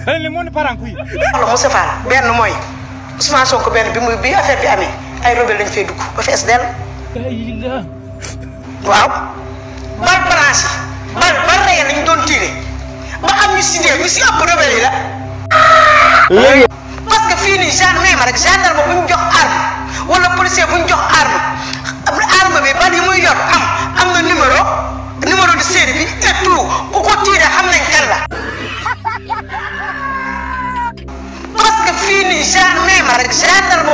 le monde parent kuy alors Moussa Fall benn mooy Ousmane Sonko benn bi affaire bi amee ay rebelle lañ fay dugg ba fees del waaw bal branche bal reye lañ doon tiré ba am ñu si ëpp rebelle yi la parce que fii nii gendarme bu ñu jox arme wala policier bu ñu jox arme bi ban yi muy yor am na numéro de série bi et tout ku ko tiré xam nañ kan la parce que fii nii gendarme